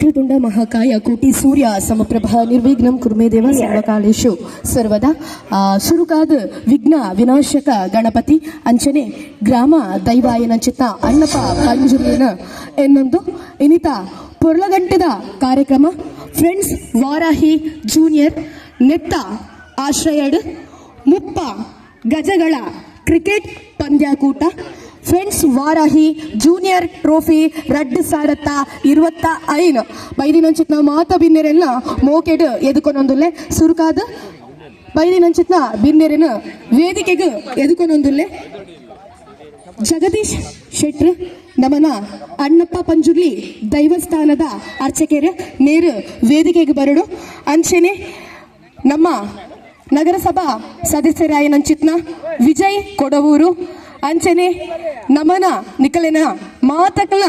ವಕ್ರತುಂಡ ಮಹಾಕಾಯ ಕೋಟಿ ಸೂರ್ಯ ಸಮಪ್ರಭಾ ನಿರ್ವಿಘ್ನಂ ಕುರ್ಮೇ ದೇವ ಸರ್ವಕಾಲೇಶು ಸರ್ವದಾ. ಸುರುಕಾದ ವಿಘ್ನ ವಿನಾಶಕ ಗಣಪತಿ ಅಂಚನೆ ಗ್ರಾಮ ದೈವಾಯನ ಚಿತ್ತ ಅಣ್ಣಪ್ಪ ಪಂಜುರ್ಲಿನ ಎನ್ನೊಂದು ಇನಿತ ಪೊರ್ಲಗಂಟದ ಕಾರ್ಯಕ್ರಮ ಫ್ರೆಂಡ್ಸ್ ವಾರಾಹಿ ಜೂನಿಯರ್ ನೆತ್ತ ಆಶ್ರಯಡ್ 30 ಗಜಗಳ ಕ್ರಿಕೆಟ್ ಪಂದ್ಯಾಕೂಟ ಫ್ರೆಂಡ್ಸ್ ವಾರಾಹಿ ಜೂನಿಯರ್ ಟ್ರೋಫಿ 2025 ಬೈದಿನಂಚಿತ್ನ ಮಾತ ಬಿನ್ನೆರೆಲ್ಲ ಮೋಕೆಡ್ ಎದುಕೊನೊಂದುಲ್ಲೆ. ಸುರುಕಾದ ಬೈದಿನಂಚಿತ್ನ ಬಿನ್ನೆರೆನ ವೇದಿಕೆಗೆ ಎದುಕೊನೊಂದುಲ್ಲೆ. ಜಗದೀಶ್ ಶೆಟ್ರ್ ನಮನ ಅಣ್ಣಪ್ಪ ಪಂಜುರ್ಲಿ ದೈವಸ್ಥಾನದ ಅರ್ಚಕೆರ್ ನೇರು ವೇದಿಕೆಗೆ ಬರಡು. ಅಂಚೆನೆ ನಮ್ಮ ನಗರಸಭಾ ಸದಸ್ಯರಾಯನಂಚಿತ್ನ ವಿಜಯ್ ಕೊಡವೂರು, ಅಂಚನೆ ನಮನ ನಿಕಲೆನ ಮಾತಕ್ಲ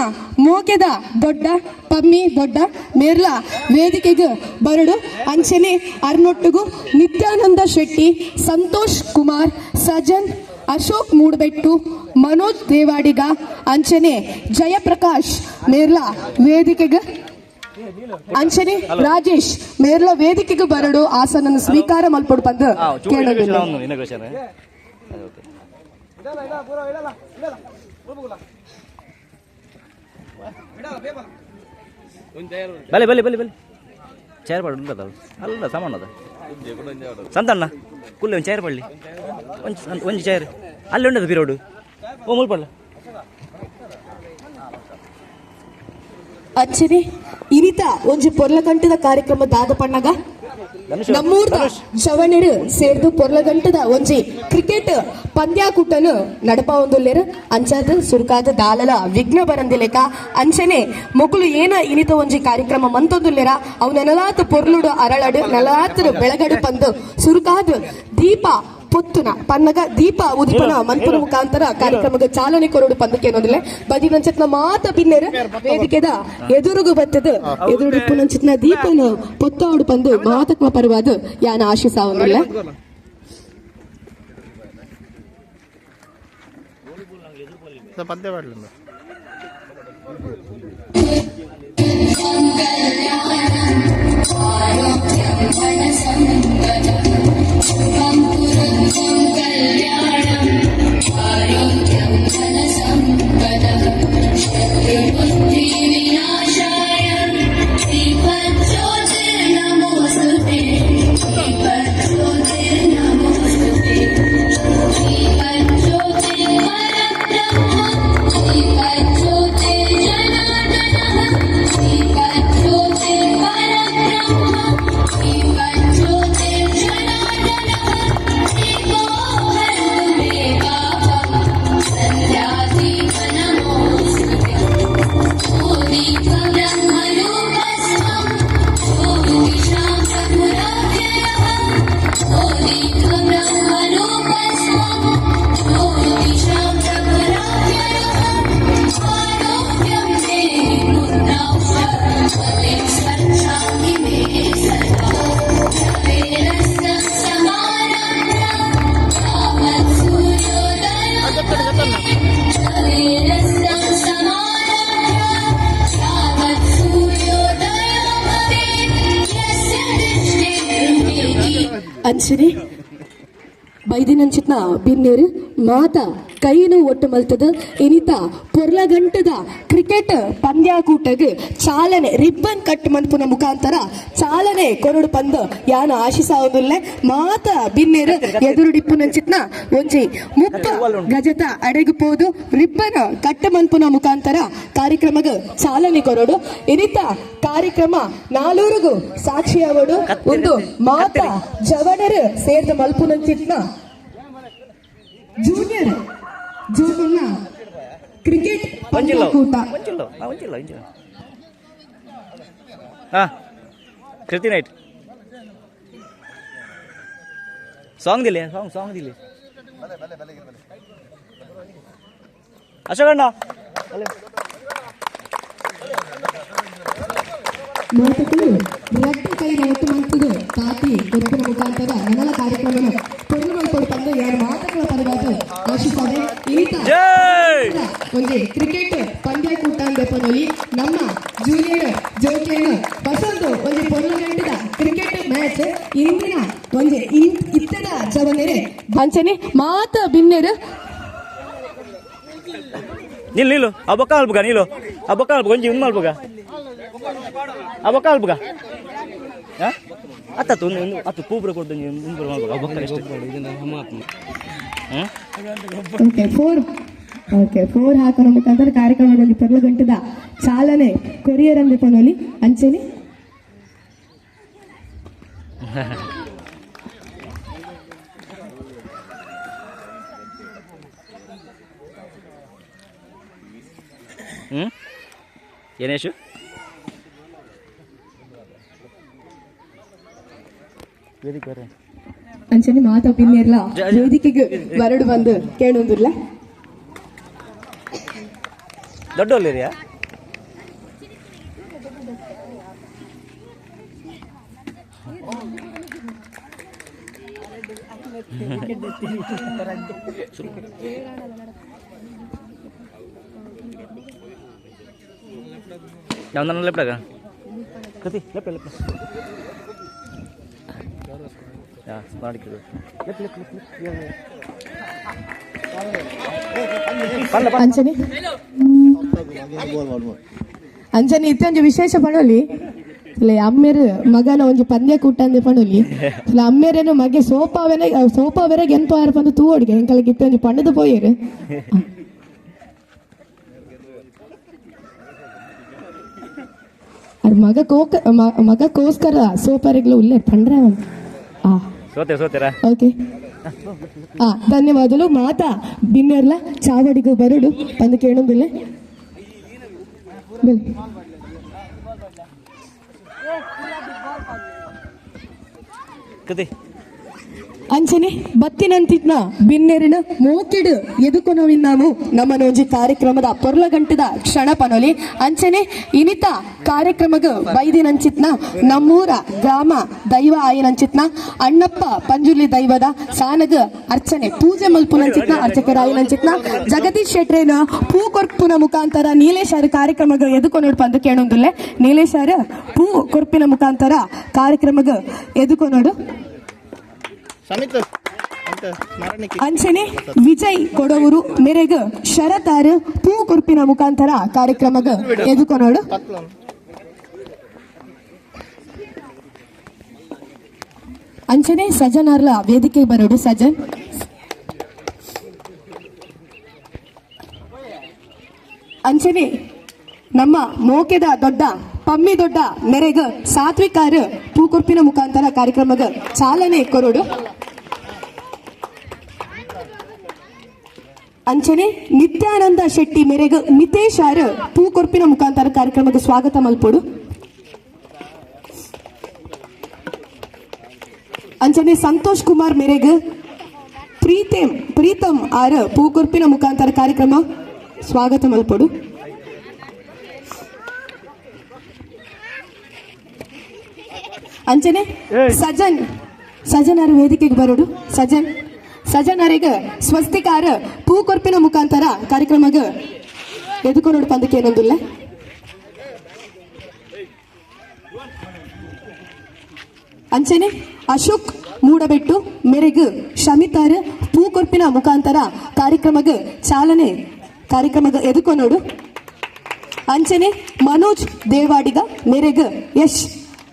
ಮೋಕೆದ ದೊಡ್ಡ ಪಮ್ಮಿ ದೊಡ್ಡ ಮೇರ್ಲ ವೇದಿಕೆಗೆ ಬರಡು. ಅಂಚನೆ ಅರ್ನೊಟ್ಟುಗು ನಿತ್ಯಾನಂದ ಶೆಟ್ಟಿ, ಸಂತೋಷ್ ಕುಮಾರ್, ಸಜನ್, ಅಶೋಕ್ ಮೂಡ್ಬೆಟ್ಟು, ಮನೋಜ್ ದೇವಾಡಿಗ, ಅಂಚನೆ ಜಯಪ್ರಕಾಶ್ ಮೇರ್ಲ ವೇದಿಕೆಗೆ, ಅಂಚನೆ ರಾಜೇಶ್ ಮೇರ್ಲ ವೇದಿಕೆಗೆ ಬರಡು. ಆಸನನ್ನು ಸ್ವೀಕಾರ ಮಲ್ಪೊಡು ಪಂದ್ ಕೇಳೋದಿಲ್ಲ. ಬಲೆ ಬಲೆ ಬಲೆ ಬಲೆ ಚೇರ್ ಪಡ ಉಂಟದ ಅಲ್ಲ ಸಾಮಾನು ಅದ ಸಂತಣ್ಣ ಕುಲ್ಲೆ ಒಂದು ಚೇರ್ ಪಡಲಿ, ಒಂಜಿ ಒಂಜಿ ಚೇರ್ ಅಲ್ಲಿ ಉಂಡದ ಬಿರೋಡು ಓ ಮುಲ್ಪಡ್ಲ. ಅಂಚನೆ ಇನಿತ ಒಂಜಿ ಪೊರ್ಲಗಂಟದ ಕಾರ್ಯಕ್ರಮ ದಾದ ಪಣ್ಣಗ ನಮ್ಮೂರ್ದ ಜವಣರು ಸೇರ್ದು ಪೊರ್ಲಗಂಟದ ಒಂಜಿ ಕ್ರಿಕೆಟ್ ಪಂದ್ಯಾಕೂಟನು ನಡಪಾವೊಂದುಲ್ಲೆರ್. ಅಂಚಾದ ಸುರುಕಾದ ದಾಲಲ ವಿಘ್ನ ಬರಂದಿಲೆಕ ಅಂಚನೆ ಮೊಕುಲು ಏನ ಇನಿತ ಒಂಜಿ ಕಾರ್ಯಕ್ರಮ ಮಂತೊಂದುಲ್ಲೆರ ಅವು ನನಲಾತ್ ಪೊರ್ಲುಡು ಅರಳಡು ನಲಾತ್ ಬೆಳಗಡು ಪಂದು ಸುರುಕಾದ ದೀಪ ಪೊತ್ತುನ ಪನ್ನಗ ದೀಪ ಉದಿಪನ ಮನ್ಪುನ ಮುಖಾಂತರ ಕಾರ್ಯಕ್ರಮಕ್ಕೆ ಚಾಲನೆ ಕೊರಡು ಪಂದಕ್ಕೆ ಬದಿನಂಚತ್ನ ಮಾತ ಬಿನ್ನೆರ್ ವೇದಿಕೆದ ಎದುರುಗು ಬತ್ತದ ಎದುರು ಪುನಂಚಿತ್ನ ದೀಪನ ಪೊತ್ತಾಡು ಪಂದು ಮಾತಕ್ಮ ಪರವಾದ ಯಾನ ಆಶಿಸಾವೊಂದಿಲ್ಲ. ಅಂಚನೆ ಬೈದಿನಂಚಿತ್ನ ಬಿನ್ನೇರು ಮಾತ ಕೈನು ಒಟ್ಟು ಮಲ್ತದ ಇನಿತ ಪೊರ್ಲಗಂಟದ ಕ್ರಿಕೆಟ್ ಪಂದ್ಯಾಕೂಟಗ್ ಚಾಲನೆ ರಿಬ್ಬನ್ ಕಟ್ ಮನ್ಪುನ ಮುಖಾಂತರ ಚಾಲನೆ ಕೊರಡು ಪಂದ್ ಯಾನ ಆಶಿಸಾವೊಂದುಲ್ಲೆ. ಮಾತ ಬಿನ್ನೇರು ಎದುರುಡಿಪ್ಪುನಂಚಿತ್ನ ಒಂಜಿ 30 ಗಜತ ಅಡೆಗು ಪೋದು ರಿಬ್ಬನ್ ಕಟ್ ಮನ್ಪುನ ಮುಖಾಂತರ ಕಾರ್ಯಕ್ರಮಗ್ ಚಾಲನೆ ಕೊರಡು. ಇನಿತ ಕಾರ್ಯಕ್ರಮ ನಾಲೂರುಗು ಸಾಕ್ಷಿಯಾವಡು. ಒಂದು ಮಾತ ಜವಣರು ಸೇರ್ದ ಮಲ್ಪುನಂಚಿತ್ನ ಜೂನಿಯರ್ ಜೋಗುನ ಕ್ರಿಕೆಟ್ ಪಂದ್ಯಾಕೂಟ. ಹಾ ಕೃತಿ ನೈಟ್ ಸಾಂಗ್ ದಿಲೆ ಸಾಂಗ್ ಸಾಂಗ್ ದಿಲೆ ಅಶೋಕಣ್ಣ ಮಾತುಗಳು ರಡ್ಡು ಕೈ ಒಟ್ಟು ಮಂತದ ತಾತಿ ಕೊರ್ಪಿನ ಮುಖಾಂತರ ನನ್ನಲ ಕಾರ್ಯಕ್ರಮನ ಪೊರ್ಲು. ಕೊಡ್ಪಂದು ಯಾರು ಮಾತುಗಳ ಪರವಾದ ಆಶಿಸಾವೆ. ಈತ ಒಂಜಿ ಕ್ರಿಕೆಟ್ ಪಂದ್ಯ ಕೂಟ ಪನೊಲಿ ನಮ್ಮ ಜೂನಿಯರ್ ಜೋಕಿಯನ್ ವಸಂತ ಒಂಜಿ ಪೊರ್ಲು ಗಂಟೆದ ಕ್ರಿಕೆಟ್ ಮ್ಯಾಚ್ ಇಂದಿನ ಒಂಜಿ ಇತ್ತದ ಜವನೆರೆ ಅಂಚನೆ ಮಾತ ಬಿನ್ನೆರು ನಿಲ್ಲು ನಿಲ್ಲು ಆ ಬೊಕ್ಕ ಅಲ್ಪಗ ನಿಲ್ಲು ಆ ಬೊಕ್ಕ ಅಲ್ಪಗ ಒಂಜಿ ಉಂದು ಮಲ್ಪಗ ಆ ಬೊಕ್ಕ ಅಲ್ಪಗ ಅತ್ತತ್ತು ಒಂದು ಒಂದು ಅತ್ತು ಪೂಬ್ರ ಕೊಡ್ದು ಒಂದು ಮಲ್ಪಗ ಆ ಬೊಕ್ಕ ಎಷ್ಟು. ಓಕೆ 4 ಓಕೆ 4 ಹಾಕೋಣ ಮುಖಾಂತರ ಕಾರ್ಯಕ್ರಮದಲ್ಲಿ ಪೊರ್ಲು ಗಂಟದ ಚಾಲನೆ ಕೊರಿಯರ್ ಅಂದೆ ಪನೊಲಿ ಅಂಚನೆ. ಏನೇಶು ಅಂಚನೆ ಮಾತಾ ಬಿನ್ನೆರ್ಲ ವೇದಿಕೆಗೆ ಬರಡು ಬಂದು ಕೇಳೊಂದಿಲ್ಲ. ದೊಡ್ಡ ಒಳ್ಳೆರಿಯಾ? ಯಾವ್ದನ್ನ ಲೆಪ್ಟಾಗ ಕತಿ ಲೆಪ್ಟ ಲೆಪ್ಟ ಯಾ ಮಾಡಿಕ್ಕಿಡು ಲೆಪ್ ಲೆಪ್ ಲೆಪ್ ಲೆಪ್. ಅಂಚನೆ ಅಂಚನೆ ಇತ್ತೊಂಜಿ ವಿಶೇಷ ಪಣೊಲಿ ಇಲ್ಲ ಅಮ್ಮೇರು ಮಗನ ಒಂಜಿ ಪಂದ್ಯ ಕೂಟಂದೆ ಪಣೊಲಿ ಇಲ್ಲ ಅಮ್ಮೇರೇನು ಮಗೆ ಸೋಪಾವೆನೆ ಸೋಪಾವೆರೆಗೆ ಎಂತ ಆರು ಬಂದು ತೂ ಅಡಿಗೆ ಎಂಕಲಿಗೆ ಇತ್ತೊಂಜಿ ಪಣ್ಣದು ಪೋಯೇರು. ಅರ್ ಮಗ ಕೋಕ ಮಗಕ್ಕೋಸ್ಕರ ಸೋಪಾರಿಗ್ಲು ಉಲ್ಲೇರ್ ಪಂಡ್ರೆ ಆ ಸೋತೆ ಸೋತೆರಾ? ಓಕೆ ಧನ್ಯವಾದಗಳು. ಮಾತಾ ಬಿನ್ನೆರ್ಲ ಚಾವಡಿಗೂ ಬರಡು ಬಂದು ಕೇಳೊಂದಿಲ್ಲ. ಕತಿ ಅಂಚನೆ ಬತ್ತಿನಂತಿದ್ನ ಬಿನ್ನೆರಿನ ಮೋಕೆಡು ಎದುಕೊನವಿನ್ನಾಮು ನಮ್ಮನ ಒಂಜಿ ಕಾರ್ಯಕ್ರಮದ ಪೊರ್ಲಗಂಟದ ಕ್ಷಣ ಪನೊಲಿ. ಅಂಚನೆ ಇನಿತ ಕಾರ್ಯಕ್ರಮಗ ಬೈದಿನಂಚಿತ್ನ ನಮ್ಮೂರ ಗ್ರಾಮ ದೈವ ಆಯನಂಚಿತ್ನ ಅಣ್ಣಪ್ಪ ಪಂಜುರ್ಲಿ ದೈವದ ಸಾನಗ ಅರ್ಚನೆ ಪೂಜೆ ಮಲ್ಪುನಂಚಿತ್ನ ಅರ್ಚಕರಾಯನಂಚಿತ್ನ ಜಗದೀಶ್ ಶೆಟ್ರೇನ ಪೂ ಕೊರ್ಪುನ ಮುಖಾಂತರ ನೀಲೇಶಾರ ಕಾರ್ಯಕ್ರಮಗ ಎದುಕೊನೋಡು ಪಂದು ಕೇಳೊಂದುಲ್ಲೆ. ನೀಲೇಶಾರ ಪೂ ಕೊರ್ಪಿನ ಮುಖಾಂತರ ಕಾರ್ಯಕ್ರಮಗ ಎದುಕೊನೋಡು. ಅಂಚನೆ ವಿಜಯ್ ಕೊಡವೂರು ಮೆರೆಗ್ ಶರತಾರು ಪೂ ಕೊರ್ಪಿನ ಮುಖಾಂತರ ಕಾರ್ಯಕ್ರಮಗ ಎದುಕೊನೋಡು. ಅಂಚನೆ ಸಜನಾರ್ಲ ವೇದಿಕೆ ಬರೋಡು ಸಜನ್. ಅಂಚನೆ ನಮ್ಮ ಮೋಕೆದ ದೊಡ್ಡ ಪಮ್ಮಿ ದೊಡ್ಡ ಮೆರೆಗ್ ಸಾತ್ವಿಕಾರು ಪೂಕೊರ್ಪಿನ ಮುಖಾಂತರ ಕಾರ್ಯಕ್ರಮಗ ಚಾಲನೆ ಕೊರೋಡು. ಅಂಚನೆ ನಿತ್ಯಾನಂದ ಶೆಟ್ಟಿ ಮೇರೆಗ್ ನಿತೇಶ್ ಆರ್ ಪೂಕೊರ್ಪಿನ ಮುಖಾಂತರ ಕಾರ್ಯಕ್ರಮಕ್ಕೆ ಸ್ವಾಗತ ಮಲ್ಪೊಡು. ಅಂಚನೆ ಸಂತೋಷ್ ಕುಮಾರ್ ಮೇರೆಗ್ ಪ್ರೀತಮ್ ಆರ್ ಪೂಕೊರ್ಪಿನ ಮುಖಾಂತರ ಕಾರ್ಯಕ್ರಮ ಸ್ವಾಗತ ಮಲ್ಪೊಡು. ಅಂಚನೆ ಸಜನ್ ಸಜನ್ ಆರ್ ವೇದಿಕೆಗೆ ಬರೋಡು. ಸಜನ್ ಸಜನ್ ಅರೆಗ್ ಸ್ವಸ್ತಿಕಾರ ಪೂಕೊರ್ಪಿನ ಮುಖಾಂತರ ಕಾರ್ಯಕ್ರಮಗ ಎದುಕೊನೋಡು ಪಂದಕ್ಕೆ ಏನೊಂದಿಲ್ಲ. ಅಂಚನೆ ಅಶೋಕ್ ಮೂಡಬೆಟ್ಟು ಮೆರೆಗ್ ಶಮಿತಾರ್ ಪೂಕೊರ್ಪಿನ ಮುಖಾಂತರ ಕಾರ್ಯಕ್ರಮಗ ಚಾಲನೆ ಕಾರ್ಯಕ್ರಮಗ ಎದುಕೊನೋಡು. ಅಂಚನೆ ಮನೋಜ್ ದೇವಾಡಿಗ ಮೆರೆಗ್ ಯಶ್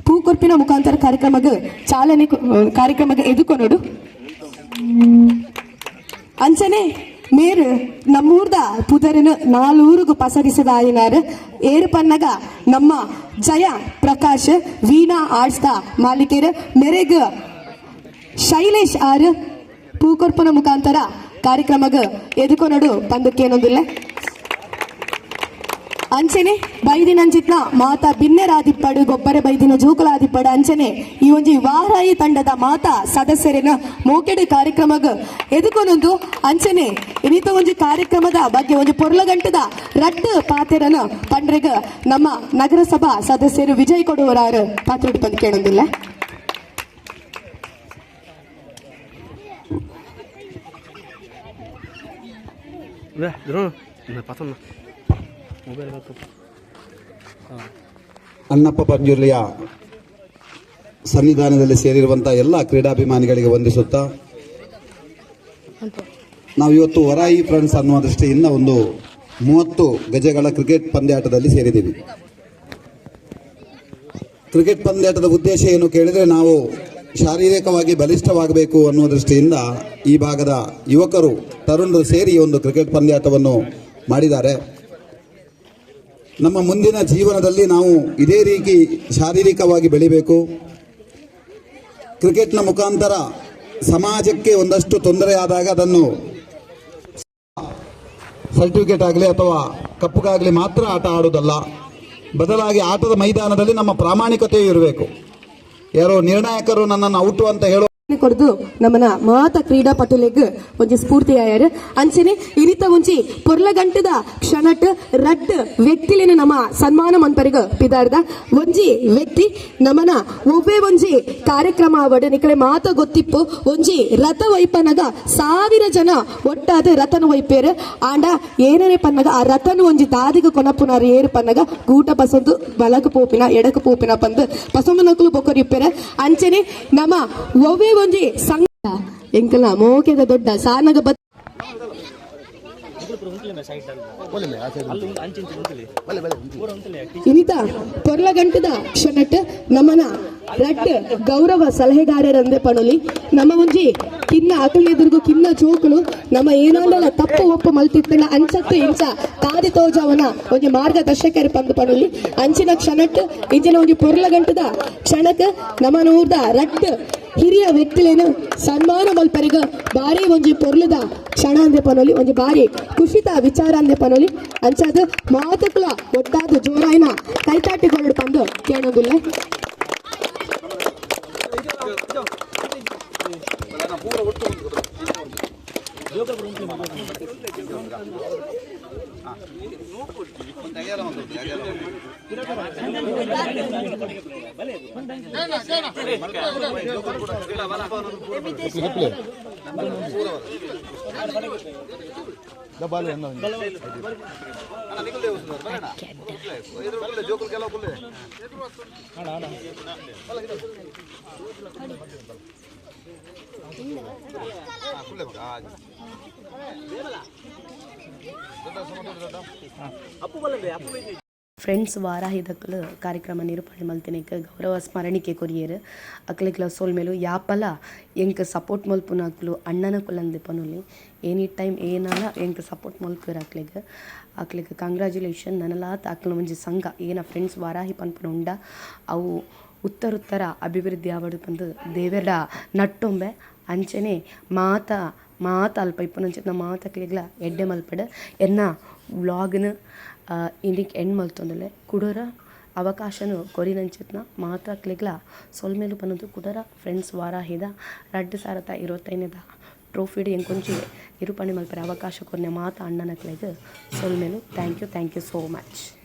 ಪೂಕೊರ್ಪಿನ ಮುಖಾಂತರ ಕಾರ್ಯಕ್ರಮಗ ಚಾಲನೆ ಕಾರ್ಯಕ್ರಮಗ ಎದುಕೊನೋಡು. ಅಂಚನೆ ಮೇರು ನಮ್ಮೂರ್ದ ಪುದರಿನ ನಾಲೂರುಗು ಪಸರಿಸಿದ ಆಯಿನಾರು ಏರು ಪನ್ನಗ ನಮ್ಮ ಜಯ ಪ್ರಕಾಶ್ ವೀಣಾ ಆರ್ಟ್ಸ್ದ ಮಾಲೀಕರು ಮೆರೆಗ್ ಶೈಲೇಶ್ ಆರ್ ಪೂಕೊರ್ಪನ ಮುಖಾಂತರ ಕಾರ್ಯಕ್ರಮಗ ಎದುಕೊನಡು ಪಂದಕ್ಕೇನೊಂದಿಲ್ಲ. ಅಂಚನೆ ಬೈದಿನಂಚಿತ್ನ ಮಾತಾ ಬಿನ್ನೆರಾದಿಪ್ಪಡು ಗೊಬ್ಬರ ಬೈದಿನ ಜೂಕುಲಾದಿಪ್ಪಡು ಅಂಚನೆ ಈ ಒಂಜಿ ವಾರಾಯಿ ತಂಡದ ಮಾತಾ ಸದಸ್ಯರಿನ ಮೋಕೆಡು ಕಾರ್ಯಕ್ರಮಗ ಎದುಕೊನೊಂದು. ಅಂಚನೆ ಇನ್ನಿತ ಒಂಜಿ ಕಾರ್ಯಕ್ರಮದ ಬಗ್ಗೆ ಒಂಜಿ ಪೊರ್ಲಗಂಟದ ರಡ್ಡು ಪಾತೆರನ ಪಂಡ್ರೆಗ ನಮ್ಮ ನಗರಸಭಾ ಸದಸ್ಯರು ವಿಜಯ್ ಕೊಡುವರಾರು ಪಾತ್ರ ಪಂದ್ ಕೇಳೊಂದಿಲ್ಲ. ಅಣ್ಣಪ್ಪ ಪಂಜುರ್ಲಿಯ ಸನ್ನಿಧಾನದಲ್ಲಿ ಸೇರಿರುವಂಥ ಎಲ್ಲ ಕ್ರೀಡಾಭಿಮಾನಿಗಳಿಗೆ ವಂದಿಸುತ್ತಾ, ನಾವು ಇವತ್ತು ವರಾಯಿ ಫ್ರೆಂಡ್ಸ್ ಅನ್ನುವ ದೃಷ್ಟಿಯಿಂದ ಒಂದು 30 ಗಜಗಳ ಕ್ರಿಕೆಟ್ ಪಂದ್ಯಾಟದಲ್ಲಿ ಸೇರಿದ್ದೀವಿ. ಕ್ರಿಕೆಟ್ ಪಂದ್ಯಾಟದ ಉದ್ದೇಶ ಏನು ಕೇಳಿದರೆ, ನಾವು ಶಾರೀರಿಕವಾಗಿ ಬಲಿಷ್ಠವಾಗಬೇಕು ಅನ್ನುವ ದೃಷ್ಟಿಯಿಂದ ಈ ಭಾಗದ ಯುವಕರು, ತರುಣರು ಸೇರಿ ಈ ಒಂದು ಕ್ರಿಕೆಟ್ ಪಂದ್ಯಾಟವನ್ನು ಮಾಡಿದ್ದಾರೆ. ನಮ್ಮ ಮುಂದಿನ ಜೀವನದಲ್ಲಿ ನಾವು ಇದೇ ರೀತಿ ಶಾರೀರಿಕವಾಗಿ ಬೆಳಿಬೇಕು. ಕ್ರಿಕೆಟ್ನ ಮುಖಾಂತರ ಸಮಾಜಕ್ಕೆ ಒಂದಷ್ಟು ತೊಂದರೆ ಆದಾಗ ಅದನ್ನು ಸರ್ಟಿಫಿಕೇಟ್ ಆಗಲಿ ಅಥವಾ ಕಪ್ಪುಗಾಗಲಿ ಮಾತ್ರ ಆಟ ಆಡುವುದಲ್ಲ, ಬದಲಾಗಿ ಆಟದ ಮೈದಾನದಲ್ಲಿ ನಮ್ಮ ಪ್ರಾಮಾಣಿಕತೆಯೂ ಇರಬೇಕು. ಯಾರೋ ನಿರ್ಣಾಯಕರು ನನ್ನನ್ನು ಔಟು ಅಂತ ಹೇಳುವ ಕೊರ್ದು ನಮ್ಮನ ಮಾತ ಕ್ರೀಡಾಪಟುಲೆಗ್ ಒಂಜಿ ಸ್ಫೂರ್ತಿ ಆಯರ್. ಅಂಚನೆ ಇನಿತ ಒಂಜಿ ಪೊರ್ಲಗಂಟದ ಕ್ಷಣಟ್ ರಡ್ಡ್ ವ್ಯಕ್ತಿಲೇನ ನಮ್ಮ ಸನ್ಮಾನ ಮನ್ಪರಿಗ ಪಿದಾರ್ದ. ಒಂಜಿ ವ್ಯಕ್ತಿ ನಮನ ಒವ್ವೇ ಒಂಜಿ ಕಾರ್ಯಕ್ರಮ ಆವಡ್, ನಿಕಲೆ ಮಾತ ಗೊತ್ತಿಪ್ಪು, ಒಂಜಿ ರಥ ವೈಪನಗ 1000 ಜನ ಒಟ್ಟಾದ ರಥನ ವೈಪೇರು. ಆಂಡ ಏನೇನೆ ಪನ್ನಗ ಆ ರಥನ ಒಂಜಿ ದಾದಿಗ ಕೊನಪುನಾರು ಏರು ಪನ್ನಗ ಗೂಟ ಪಸಂದು ಬಲಕ ಪೋಪಿನ ಎಡಕ ಪೋಪಿನ ಪಂದು ಪಸಂದನಕುಲು ಬೊಕ್ಕರಿಪ್ಪೇರು. ಅಂಚನೆ ನಮ್ಮ ಒವ್ವೇ ಒಂಜಿ ಸಂಘ ಎಂಕಲ ಮೋಕೆದ ದೊಡ್ಡ ಸಾನಗ ಬತ್ ಇನಿತ ಪೊರ್ಲಗಂಟದ ಕ್ಷಣಟ್ ನಮನ ರಡ್ಡ್ ಗೌರವ ಸಲಹೆಗಾರರಂದೆ ಪಣೊಲಿ. ನಮ್ಮ ಒಂಜಿ ಕಿನ್ನ ಅಕಲೆದುರ್ಗು ಕಿನ್ನ ಚೋಕುಲು ನಮ್ಮ ಏನಾಂಡಲ ತಪ್ಪು ಒಪ್ಪು ಮಲ್ತಿತ್ತನ ಅಂಚತ್ತು ಇಂಚ ತಾದಿ ತೋಜವನ ಒಂಜಿ ಮಾರ್ಗದರ್ಶಕರು ಪಂದು ಪಣೊಲಿ. ಅಂಚಿನ ಕ್ಷಣಟ್ ಇಂಚಿನ ಒಂಜಿ ಪೊರ್ಲಗಂಟದ ಕ್ಷಣಕ್ ನಮನ ಊರ್ದ ರಡ್ಡ್ ಹಿರಿಯ ವ್ಯಕ್ತಿಲೇನು ಸನ್ಮಾನ ಮಲ್ಪರಿಗ ಬಾರಿ ಒಂಜಿ ಪೊರ್ಲುದ ಕ್ಷಣ ಅಂದೆ ಪನೊಲಿ, ಒಂಜಿ ಬಾರಿ ಖುಷಿತ ವಿಚಾರ ಅಂದೆ ಪನೊಲಿ. ಅಂಚಾದ ಮಾತುಕುಲ ಒಟ್ಟಾದ ಜೋರಾಯಿನ ಕೈತಾಟಿಗೊರಡು ಪಂದು ಕೇಳೋದಿಲ್ಲ. ಫ್ರೆಂಡ್ಸ್ ವಾರಾಹಿದಕ್ಕಲು ಕಾರ್ಯಕ್ರಮ ನಿರೂಪಣೆ ಮಲ್ತಿನಕ್ಕೆ ಗೌರವ ಸ್ಮರಣಿಕೆ ಕೊರಿಯೇರು ಅಕ್ಲೆಗ್ಲ ಸೋಲ್ಮೇಲು ಯಾಪಲ ಎಂಕ್ ಸಪೋರ್ಟ್ ಮಲ್ಪುನ ಅಕ್ಲು ಅಣ್ಣನ ಕುಲಂದೆ ಪನುಲಿ ಎನಿ ಟೈಮ್ ಏನಲ ಎಂಕ್ ಸಪೋರ್ಟ್ ಮಲ್ಪುರ ಅಕ್ಲೆಗ್ ಅಕ್ಲೆಗ್ ಕಂಗ್ರ್ಯಾಚುಲೇಷನ್. ನನಲಾತ್ ಅಕ್ಲ ಒಂಜಿ ಸಂಘ ಏನ ಫ್ರೆಂಡ್ಸ್ ವಾರಾಹಿ ಪನ್ಪುನ ಉಂಡ ಅವು ಉತ್ತರುತ್ತರ ಅಭಿವೃದ್ಧಿ ಆವಡು ಪಂದು ದೇವೆರ್ಡ ನಟ್ಟೊಂಬೆ. ಅಂಚನೆ ಮಾತ ಮಾತ ಅಲ್ಪ ಇಪ್ಪುನಂಚಿನ ಮಾತಕ್ಲೆಗ್ಲ ಎಡ್ಡೆ ಮಲ್ಪಡ್. ಎನ್ನ ವ್ಲಾಗ್ನ ಇನಿಕ್ ಎಂಡ್ ಮಲ್ತೊಂದುಲ್ಲೆ. ಕುಡೊರ ಅವಕಾಶನು ಕೊರಿನಂಚಿತ್ನ ಮಾತಕ್ಲೆಗ್ಲ ಸೊಲ್ಮೆಲು ಪನೊಂದು ಕುಡೊರ ಫ್ರೆಂಡ್ಸ್ ವಾರಾಹಿದ 2025ದ ಟ್ರೋಫಿಡ್ ಎಂಕೊಂಜಿ ನಿರೂಪಣೆ ಮಲ್ಪೆರೆ ಅವಕಾಶ ಕೊರ್ನೆ ಮಾತ ಅಣ್ಣನಕ್ಲೆಗ್ ಸೊಲ್ಮೆಲು. Thank you, thank you so much.